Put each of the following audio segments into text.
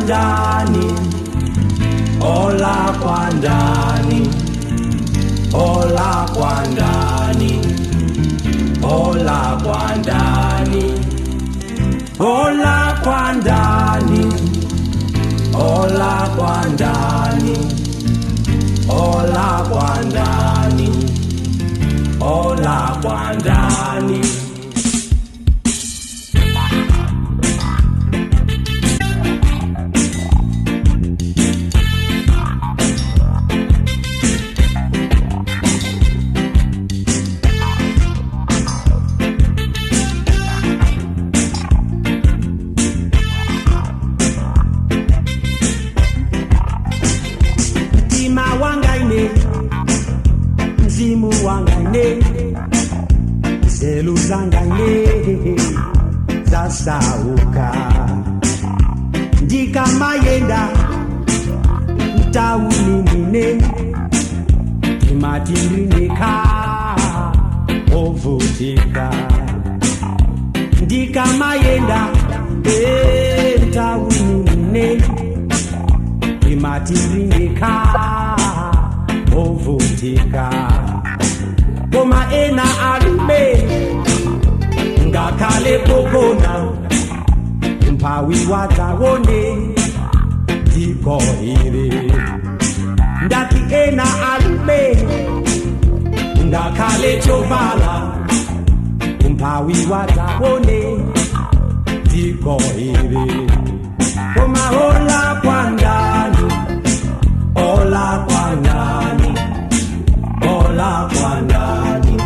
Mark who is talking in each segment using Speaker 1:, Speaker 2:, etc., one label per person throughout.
Speaker 1: ndani, olakwa ndani, olakwa ndani, olakwa ndani, olakwa ndani, olakwa ndani, olakwa ndani, olakwa ndani. Mtima wangaine, mzimu wangaine, zelu zangaine zasauka, ndikamayenda mtauni mine imatindineka ovutika, ndikamayenda mtauni mine imatindineka ovutika, koma ena alume ngakhale pokona mphawi wadzaone dziko iri, ndati ena alume ngakhale chovala umphawi wadzaone dziko iri, koma ola kwandani, ola kwandani, ola kwandani,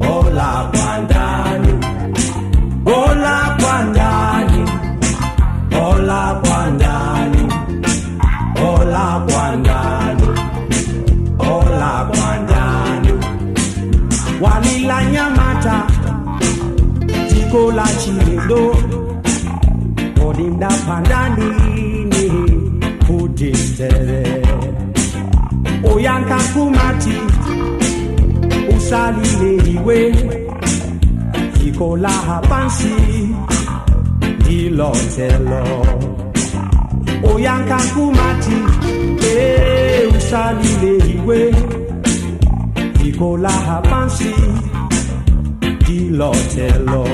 Speaker 1: ola kwandani, ola kwandani, ola kwandani, ola kwandani, ola kwandani, walila nyamata dziko la chilendo odinda pandanini kudistere oyanka kumati usalile iwe dziko la pansi ndilotelo oyanka kumati usalile iwe dziko la pansi ndilotelo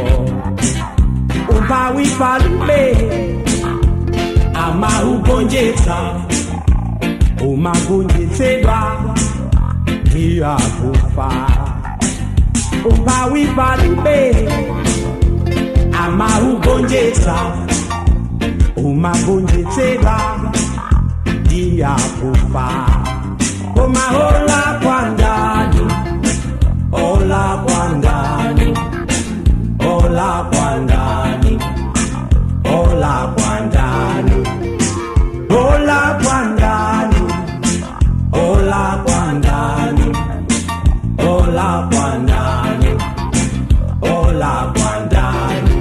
Speaker 1: umphawi palibe amaugonjetsa umagonjetsedwa ndiyakufa, umphawi palibe amaugonjetsa umagonjetsedwa ndiyakufa, koma ola kwandani, ola kwandani, ola kwandani, ola kwandani, ola kwandani, ola kwandani, ola kwandani, ola kwandani.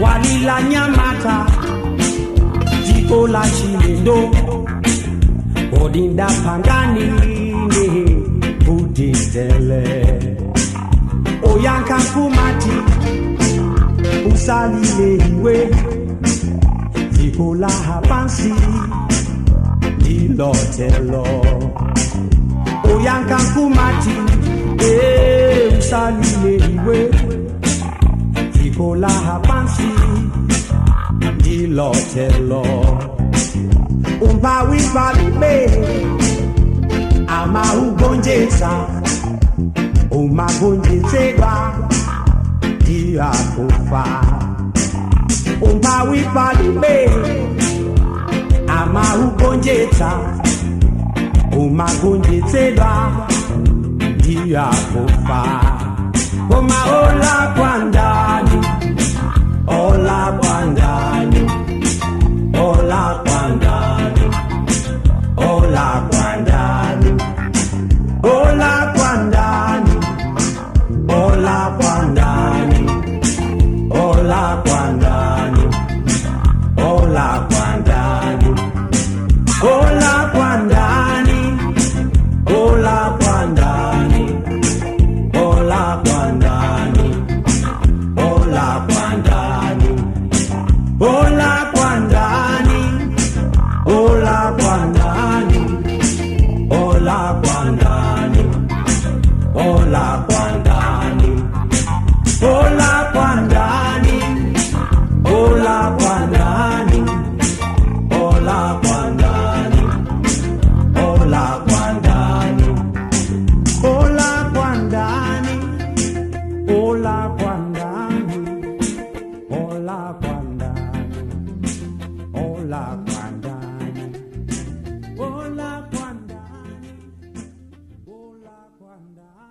Speaker 1: Walila nyamata dziko la chilendo odinda pangani ne kudistele oyanka kumati usalile iwe dziko la pansi ndilotelo oyanka kumati usalile iwe dziko la pansi ndilotelo umphawi palibe amaugonjetsa umagonjetsedwa ndiyakufa, umphawi palibe amaugonjetsa umagonjetsedwa ndiyakufa, koma ola kwandani, ola kwandani, ola kwandani, ola kwandani, ola kwandani. Ola kwandani, ola kwandani, ola kwandani, ola kwandani, ola kwandani, ola kwandani, ola kwandani, ola kwandani, ola kwandani, ola kwandani, ola kwandani, ola kwandani.